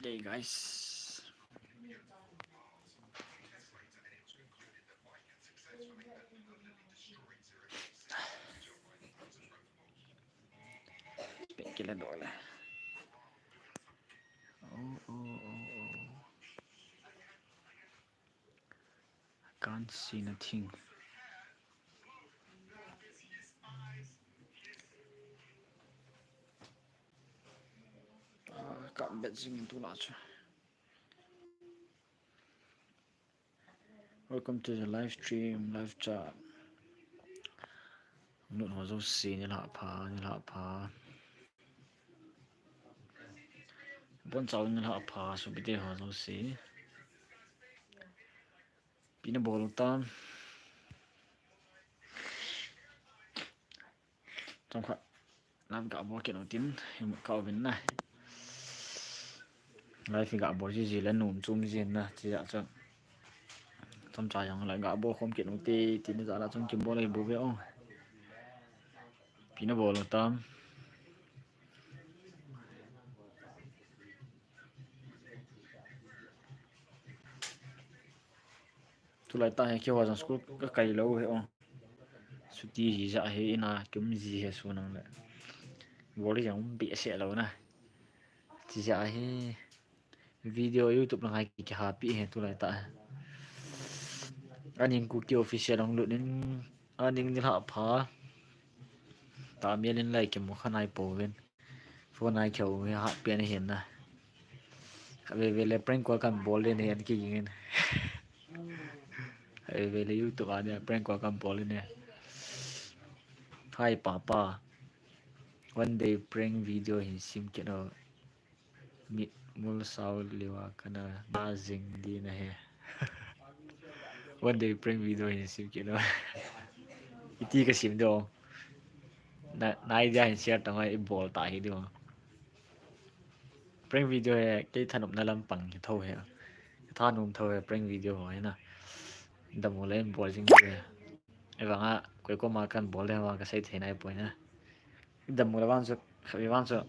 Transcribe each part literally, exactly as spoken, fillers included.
Okay, guys. Pekile dole. Oh, oh, oh, oh. I can't see nothing. Ah, ka bet jing tu la chu. Welcome to the live stream, live chat. Lut ho jouse nilhah pha, nilhah pha. Bonchau nilhah pha, sopite ho jouse. Ipi nabol u tam. Chomkhat live ga bol kit u tin, himut kau vin na. Live ga bol jiji le nom chom jin na, chijeh chun. Chomcha jong le ga bol khom kit u te, tin jeh la chun kibol ahi bouve o. Ipi nabol u tam. Tulai tah hi keiho jong school kakai lou hi o. Chuti hi jeh hi ina kium ji hi sunang le. Bol jong um behseh lou na. Chijeh hi video YouTube lang a kihapi hi tulai tah. Aning Kuki Official lang lut in aning nilhah pha. Tamel in lai kimu kha nai pouvin. Phone a kihou hi hat pen ahin na. Khatvei vei le prank call kan bol le ni an kiging in. Khatvei vei le YouTube a ni prank call kan bol le ni. Hi papa. One day prank video hin sem kit o. Mit mul sao liu a kana na jing di na he. One day prank video hin sem kit o. Iti ka sem do. Na, na idea hin share tang a i bol ta hi diu. Prank video hi kei thanopna lampang hi tho hi. Thanom tho hi prank video ho hi na. Dam u le in bol jing diu hi. Ahivang a koi koma kan bol le vang ka sei thei nai poi na. Dam u le vang chu, khatvei vang chu.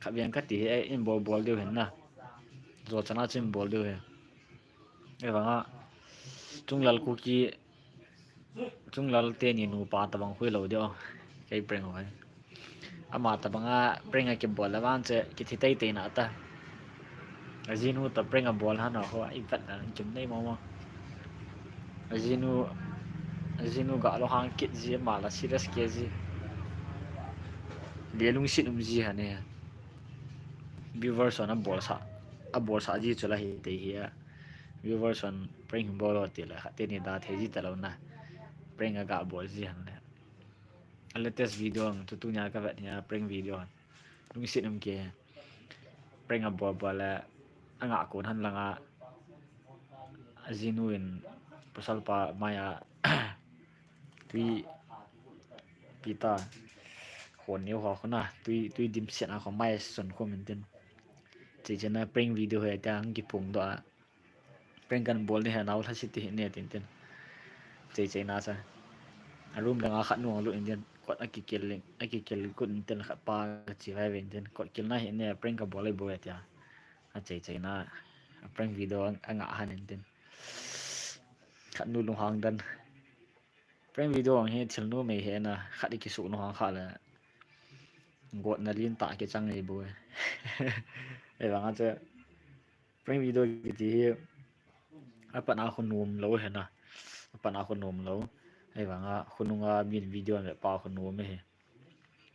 Khatvei ang kati hi, eh, in bol bol diu hin na. Jo chan a chu in bol diu hi. Ahivang a, Chunglal Kuki, Chunglal teni nupa tabang hui lou diu. Kei prank ho hi. Ama tabang a prank a kibol le vang chu, kithi teitei na ta. Ajinu toh prank abol hon ho, i vet na, chum nei momo. Ajinu, ajinu ga lunghang kit ji, ama la serious kei ji. Le lungset um ji hon e. Viewers hon abolsah, abolsah ji chu la hi tei hi a. Viewers hon prank hin bol o ti le, khat teni da thei ji talou na. Prank aga bol ji hon le. A latest video ang chu tunia ka vet hi a prank video. Lungset um kei. Prank abol bol le, anga kon hon lang a. Ajinu in pasal pa mai a tui pita. Khon neo ho khun a, tui, tui dimset a khun mai sun khum in tin. Chei chei na prank video hi tia ang kiphong doh a. Prank kan bol ni hi nao lhaset ti hi ne tin tin. Chei chei na cha. A room lang a khat nu ang lut in tin. Kot akikel, akikel kut in tin khat pa kachi vai ve in tin. Kot kel na hi ne prank ka bol ahi bou e tia. A chei chei na. A prank video ang, anga hon in tin. Khat nu lunghang dan. Prank video ang hi thil numei hi na. Khat i kisuh nu hang kha le. Gotna lin tah kichang ahi bou e. Ahivang a chu. Prank video kiti hi. Apat a khu nom lou hi na. Apat a khu nom lou. Ahivang a khonung a min video ve pa khu nom hi.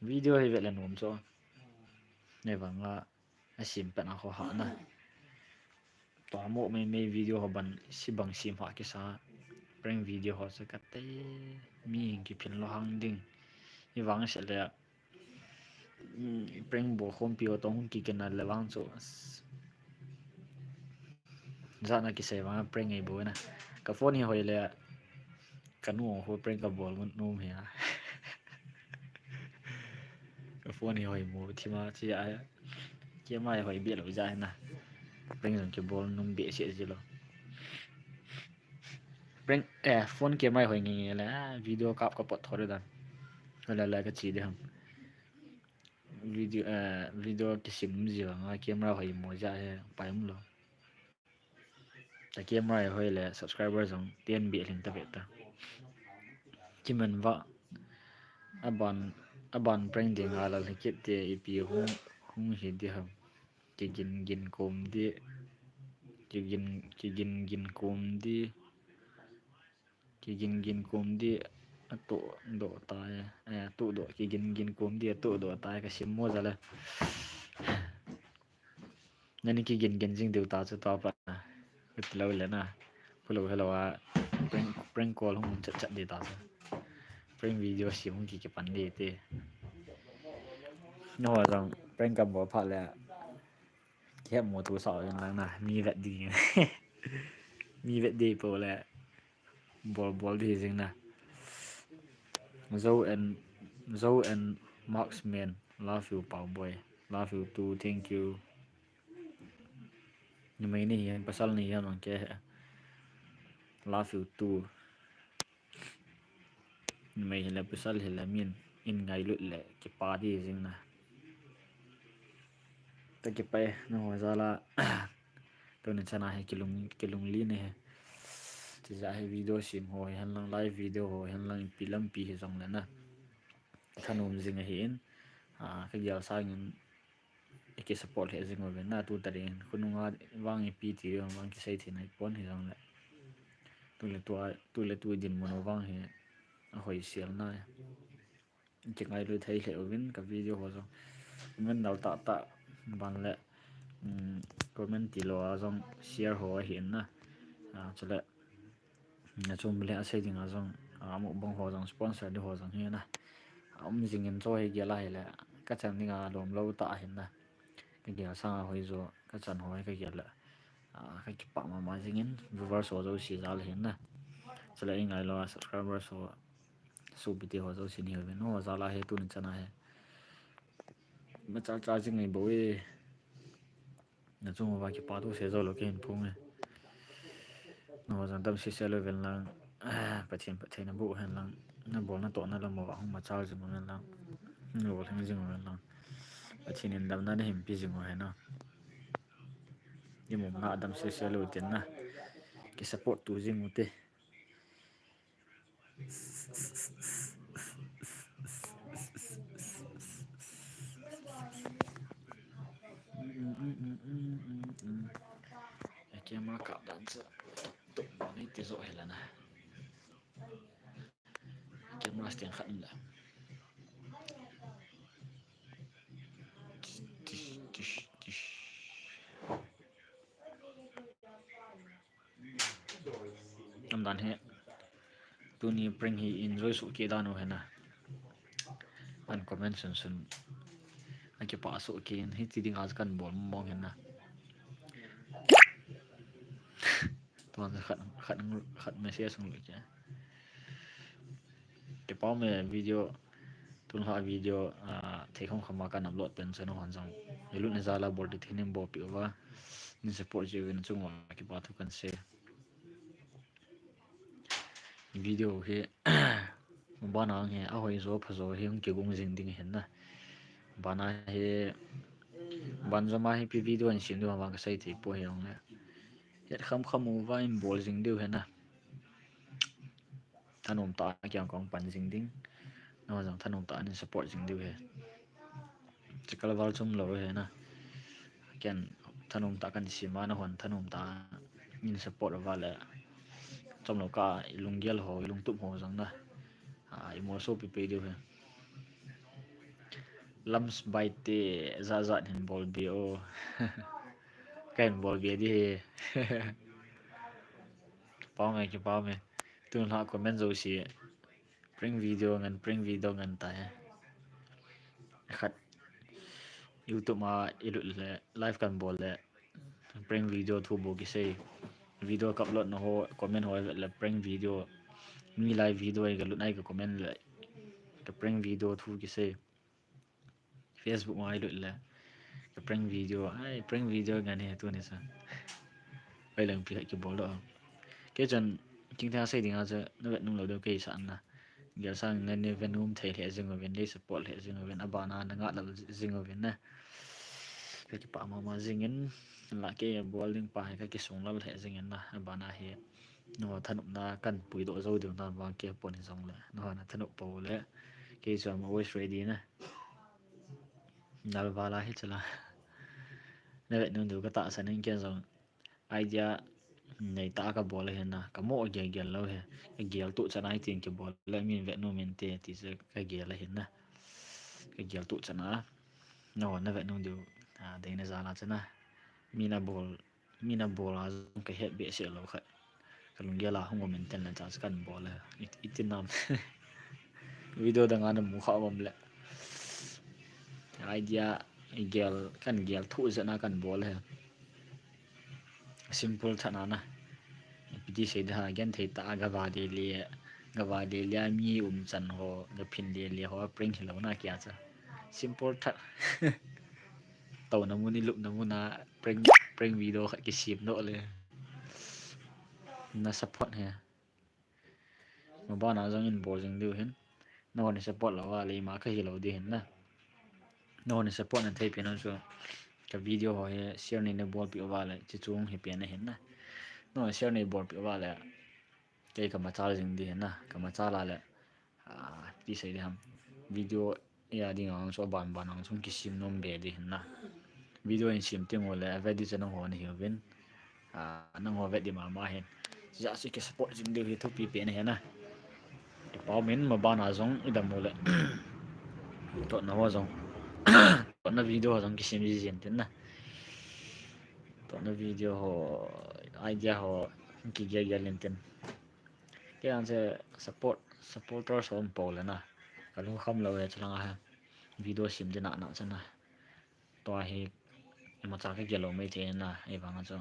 Video hi ve le nom chu. Ahivang a asem pen a khu ha na. Tua mo mei mei video ho ban si bang sem ha kisa. Prank video ho se kate mi kiphin lou hang ding. Ahivang se le. Prank bol khompi ho tong kiken na le vang chu. Jana kisei vang prank ahi bou na. Ka phone hi hoi le. Ka nu ho prank ka bol nom hi a. Ka phone hi hoi mo thima chi a. Kei mai hoi be lou ja na. Prank jong kibol nom behseh ji lou. Prank, eh, phone kei mai hoi nge nge le, ah, video kap ka pot tho de dan. Le le ka chi de ham. video, eh, video kisim ji vang a camera hoi mo ja he pai um lo. Ta camera hoi le subscriber jong ten beh lhing ta ve ta. Kiman va aban, aban prank ding a la le kit te ipi hung, hung hi di ham. Kigin gin kom di. Kigin, kigin gin kom di. Kigin gin kom di. Atu do tai. Eh, atu do. Kigin gin kom di. Atu do tai. Ka sim mo ja le. Nani kigin gin jing diu ta chu ta pa. Ka ti lo le na. Pu lo hello a. Prank, prank call hung chat chat di ta chu. Prank video sim hung ki kipan di te. Nangho jong prank kam bol phat le. Kihem mo tu sao jong lang na. Mi vet ding. Mi vet di po le. Bol bol di jing na. Zo and, Zo and Marksman. Love you, Pau Boy. Love you too. Thank you. Numei ni hian, pasal ni hian ang ke. Love you too. Numei hile pasal hile min in ngailut le kipa di jing na. Ta kipa e, nangho jal a. Tuni chan a hi kilung, kilung li ni hi. Tija hi video sim ho hi hen lang, live video ho hi hen lang, ipi lampi hi jong le na. Thanom jing ahi in. Ah, ka gel sang in. I ki support le jing uvin na tu ta ding. Khonung a vang ipi ti vang kisei thei nai pon hi jong le. Tu le tu a, tu le tu dinmun vang hi. Ahoi sial na. Kingailu thei le uvin ka video ho jong. Comment nal ta ta ban le. Um, comment ti lo a jong share ho ahi in na. Ah, chule. Na chum le a sei ding a jong. Ah, mukbang ho jong sponsor di ho jong hi na. Ah, um jing in cho hi gel a hi le. Ka chan ding a lom lo ta ahi na. Ka gel sang a hoi jo. Ka chan ho ka gel le. Ah, ka kipa mama jing in. Viewers ho jo si jal hi na. Chule i ngai lo a subscribers ho. Supite ho jo si ni ho ve no, jal a he tuni chan a he. Ma cha cha jing ngai bo e. Na chung uva kipa thu se jo lo ke hin phung e. No jang tam se se lo ven lang. Pathen, Pathen na bu hen lang. Na bol na to na lo mo va hung ma cha jing ven lang. Na bol heng jing ven lang. Pathen in dam na na hin pi jing ven na. Ni mo na dam se se lo tin na. Ki support tu jing u te. Camera kap dan chu. Tuk bang ni ti jo hi la na. Camera stand khat in la. Tish, tish, tish. Am dan hi. Tuni prank hi enjoy soh kei dan u hi na. An comment sun sun. An kipa soh kei in hi ti ding a kan bol mong hi na. Tuan khat, khat, khat message sung lu kei. Kipa me video. Tun la video, ah, thei khom khom a kan upload pen chu nahon jong. Ni lut ni jal a bol ti thei nin bol pi uva. Nin support ji uvin chung uva kipa thu kan sei. Video hi, ban a hi, a hoi jo pha jo hi hung kigong jing ding hin na. Ban a hi, ban jo ma hi pi video in sin du vang ka sei thei po hi hung le. Het kham kham uva in bol jing diu hin na. Thanom tah a kiang kong pan jing ding. Nahon jong thanom tah a nin support jing diu hi. Chikal val chom lo hi na. Ken thanom tah kan sim a nahon thanom tah a nin support uva le. Chom lo ka i lunggel ho, i lungtup ho jong na. Ah, i molso pi pe diu hi. Lams bai te jat jat hin bol be o. Ka hin bol be di hi. Pau me, kipa me. Tun la comment jo si. Prank video ngan, prank video ngan ta he. Khat YouTube ma i lut le, live kan bol le. Prank video thu bou kisei. Video ka upload na ho, comment ho vet le prank video. Mi live video ai ka lut ai ka comment le. Ka prank video thu kisei. Facebook ma i lut le. Ka prank video, ai prank video ngan he tuni sa. Ai lang pi khat kibol do. Kei chun, king thang sei ding a chu, na vet nung lo deu kei sa na. Gel sang na nei ve nom thei lheh jing uvin, nei support lheh jing uvin, abana na ngah lal jing uvin na. Ka kipah mama jingin, la kei a bol ding pa hi ka kisung lal lheh jingin na, abana hi. Nangho thanopna kan puidoh jou diu na vang kei pon hi jongle. Nangho na thanop pou le. Kei chu I'm always ready na. Nal vala hi chala. Na vet nom diu ka tahsan in ken jong. Idea nei tah a ka bol ahi na, ka mo gel gel lou hi. Ka gel tuh chan a hitin kibol le, min vet nom inte ti chu ka gel ahi na. Ka gel tuh chan a. Nangho na vet nom diu, a, dei na jal a chan a. Min a bol, min a bol a jong ka het behseh lou khat. Ka lunggel a hung um in ten le cha chu kan bol le. I, iti nam. Video dang a na mu kha um le. Idea gel, kan gel thuh jeh a kan bol le. Simple tah na na. Ipi ti sei da ha, gen thei tah a gava le le, gava le le a mi um chan ho, gaphin le le ho, prank hilou na kia cha. Simple tah. Touna mun, ilupna mun a prank, prank video khat kisem doh le. Na support hi. Mabana jong in bol jing diu hin. Nangho nei support lou a le ima ka hilou ding hin na. Nangho nei support na thei pen chu ka video ho hi share nei na bolpeh uva le, chi chung hi pen ahin na. Nangho share nei bolpeh uva le, kei ka machal jing ding hin na. Ka machal a le, a, ti sei ding ham. Video a ding ang chu aban ban ang chu kisem nom be ding hin na. Video in sem teng u le, a vet ding chu nangho na hi uvin. A, nangho vet ding mama hin. Jeh chu ki support jing diu hi thupi pen ahi na. Kipah um in, mabana jong i dam u le. Totna ho jong. Totna video ho jong kisem ji jin tin na. Totna video ho, idea ho, kigel gel in tin. Kei ang che support, supporter som pou le na. Ka lungkham lou e, chulang a hi. Video sem ding na na chan a. Tua hi, imacha ka gel lou mai thei na, ahivang a chu.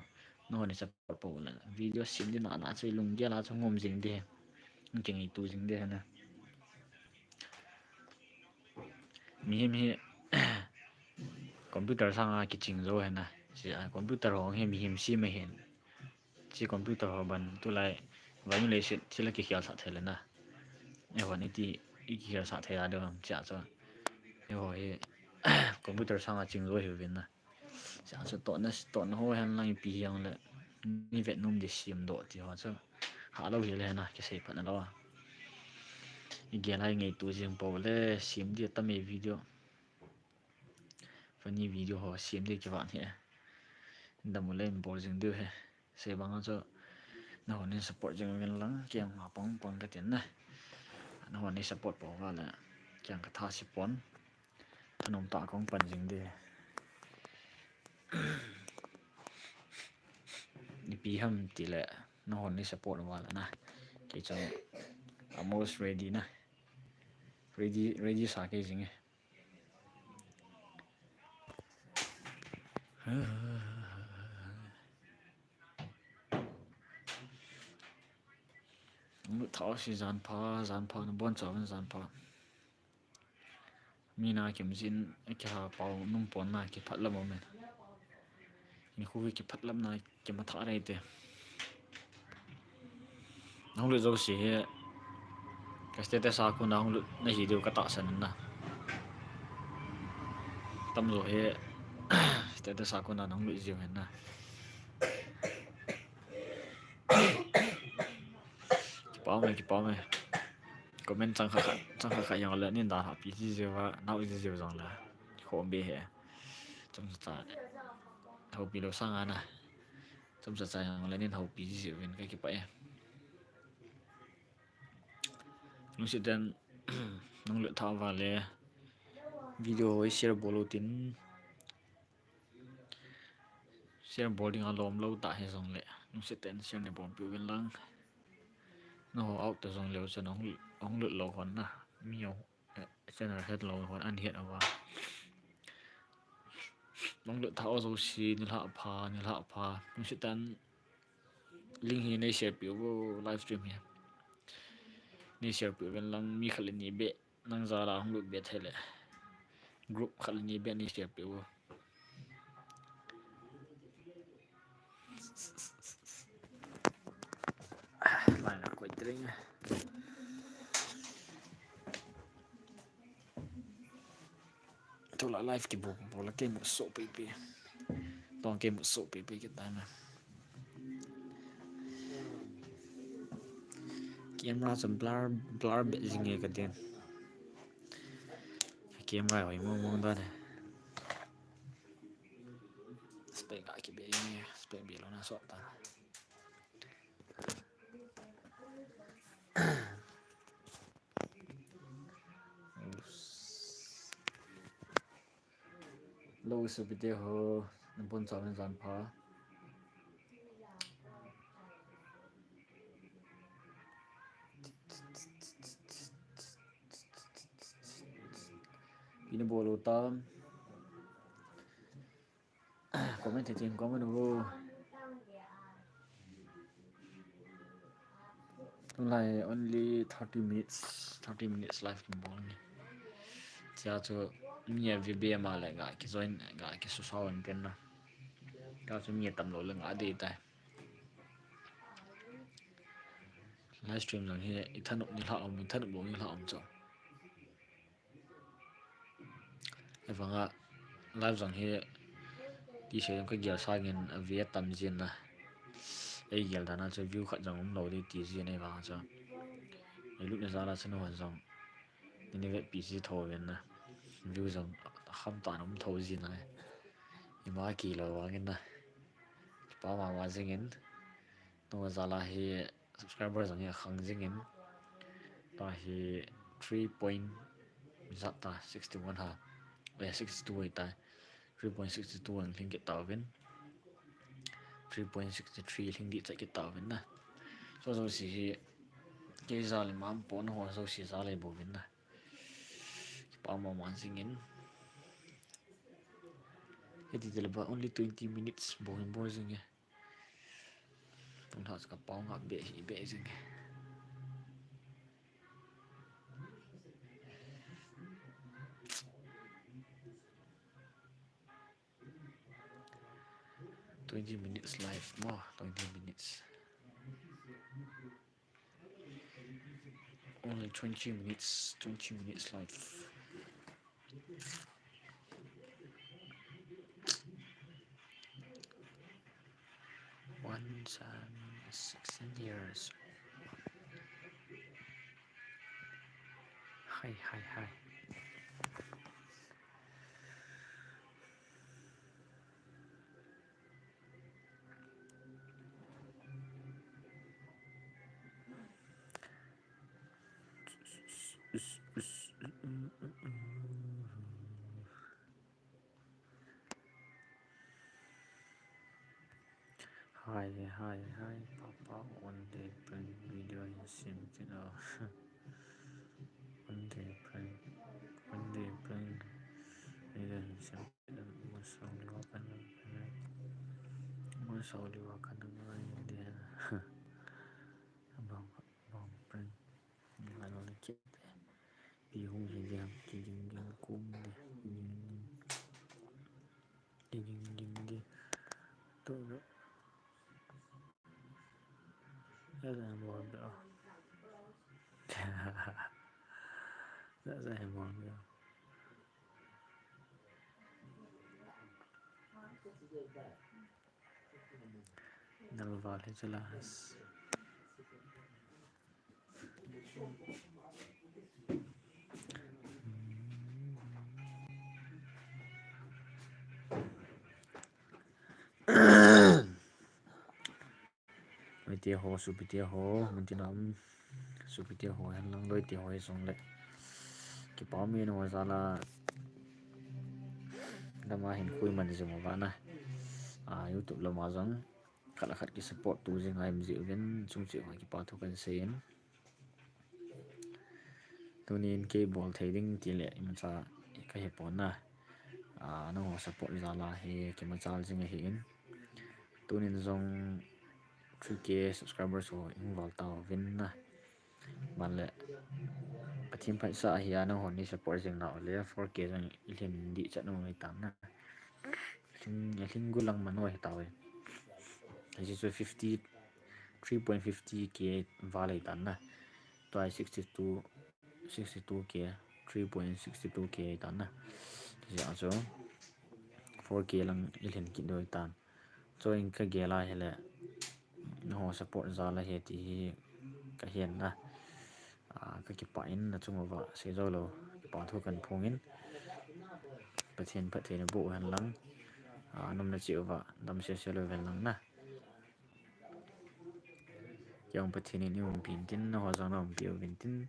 Nangho nei support pou le. Video sem ding na na chu lunggel a chu ngom jing ding. Kingaito jing ding na. Mihem hi, computer sang a kiching jou hi na. Chi a computer ho hi mihem sem ahin. Chi computer ho ban tulai, vai nu leiset, chi la kikhel sah thei le na. Eiho ni ti, i kikhel sah thei a deu ham, chi a chu. Eiho hi, computer sang a ching jou hi uvin na. Chi a chu totna, totna ho hen lang ipi hi ang le. Nei vet nom ding sem doh ti ho chu. Hah lou hi le na, kisei phat na lou a. I gel a i ngaito jing pou le, sem ding tam e video. Funny video ho sem ding kivan hi. Dam u le in bol jing diu hi. Sei bang a chu nangho nei support jing uvin lang, kei ang ma pang pang ka tin na. Nangho nei support pou va le, kei ang ka tha si pon. Thanom tah a kong pan jing ding. Ipi ham ti le, nangho nei support va le na. Kei chu almost ready na. Ready, ready sa kei jing e. Lut thah u si jan pha, jan pha na bon chauvin jan pha. Mi na kim jin, kiha pau num pon na kiphat lam um e. Ni khu kiphat lam na kimatha rei te. Nahung lut jouse hi, ka status a kona hung lut nahi diu ka tahsan in na. Tamjo hi, status a kona nahung lut jiu hin na. Kipah ume, kipah ume. Comment chang khat khat, chang khat khat jong le nin dan hahpi ji jiu va, nau ji jiu jong le. Khom be he. Chomcha cha. Houpi lou sang a na. Chomcha cha jong le nin houpi ji jiu vin ka kipah e. Lungset tah in nahung lut thah uva le. Video ho share bol u tin. Share bol ding alom lou tah hijongle, lungset tah in share nei bolpeh uvin lang. Nangho out tah jongleu chun ahung, ahung lut lou hon na. Mi ho, eh, channel het lou hon, an het uva. Nahung lut thah u jouse, nilhah pha, nilhah pha. Lungset tah in link hi nei share peh uvo, live stream hi. Nei share peh uvin lang, mi khat le ni beh. Nang jal a hung lut be thei le. Group khat le ni beh nei share peh uvo. Line a koi tring. live kibol bol a kei mu so pi pi. Tong kei mu so pi pi kita na. Camera chu blur, blur beh jing e ka din. Camera hoi mong mong dan e. Spec ga kibe jing e, spec be lou na so ta. Lo sopite ho, nabonchauvin jan pha. Ipi nabol u tam? Comment thei thei in comment u. Tulai only thirty minutes, thirty minutes live kin bol ni. Chea chu mi a V B M a le ga kijoin, ga kisusau in pen na. Chea chu mi atam lou le nga dei tai. Live stream jong hi ithanop ni lha um, ithanop lou ni lha um chu. Ahivanga live jong hi tisei jong kagel sangin a view atam jin na. Eigel dan a chu view khat jong umlou ding ti jin ahivanga chu. Eilut na jal a chu nahon jong nini vetpi ji tho uvin na. View jong akham tah in um tho jin na. Ima kilou vangin na. Kipa mama jingin. Nahon jal a hi subscriber jong hi akhang jingin. Tua hi three point ijat ta, sixty one ha. Eh, sixty two ahitai. Three point sixty two a lhing kit tauvin. Three point sixty three lhing dih chet kit tauvin na. Chu jouse hi kei jal ima umpon, nahon jouse jal ahi bouvin na. Kipa mama jingin. Hiti tile ba only twenty minutes bou hin bol jing e. Tun ha chu ka pau nga beh hi beh jing e. Twenty minutes live mo, twenty minutes. Only twenty minutes, twenty minutes live. One time, sixteen years. Hi, hi, hi. Hi, hi, hi, Papa, one day prank video in Simkino. One day prank, one day prank video in Simkino. Masauliwa kana, masauliwa kana, India. Abang, abang prank. Ngalo na kit. Pi hung hi jam, ki jing jing kum de. Ki jing jing de. To. That's a more bro. That's a more bro. Nalval hi chu las. Mite ho, supite ho, muntina um, supite ho, henlang loite ho, hi jong le. Kipa um e nangho jal a. Lama hin khui man jing uva na. A, YouTube lama jong. Khat le khat ki support tu jing a um jeh uvin, chung cheh uva kipa thu kan sei in. Tunin kei bol thei ding tile imacha ka hepon na. A, nangho support jal a hi kimachal jing ahi in. Tunin jong three K subscribers ho hung val tauvin na. Ban le Pathen phatsah ahi a, nangho nei support jing nau le four K jong ilhin dih chat nung ahi tan na. Lhing, lhing gulang man u ahi tauve. Hiche chu fifty, three point fifty K val ahi tan na. Tua hi sixty two, sixty two K, three point sixty two K ahi tan na. jeh chu four K lang i lhin kit diu tan. Chuin ka gel a hile, nangho support jal a hi ti hi ka hen na. Ah, ka kipah in nachung uva seijou lou, kipa thu kahin phong in. Pathen phatthei naboh hen lang. Ah, nom nacheh uva damsel sel uvin lang na. Keiin Pathen in eiumpi in tin, nangho jong naumpi uvin tin,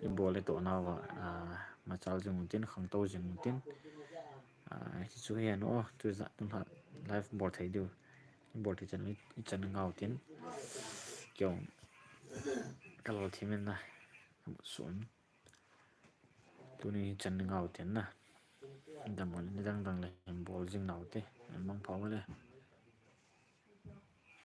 ibol itoh nauva, ah, machal jing utin, khangtou jing utin. Ah, hichu hi ano, tu ja, tu ha, live bol thei diu. Bol thei chan, ichan ngau tin. Keiin ka lolthim in na. Sun. Tuni chan ngau tin na. Dammo le nidang dang le bol jing nau te. Mangpha le.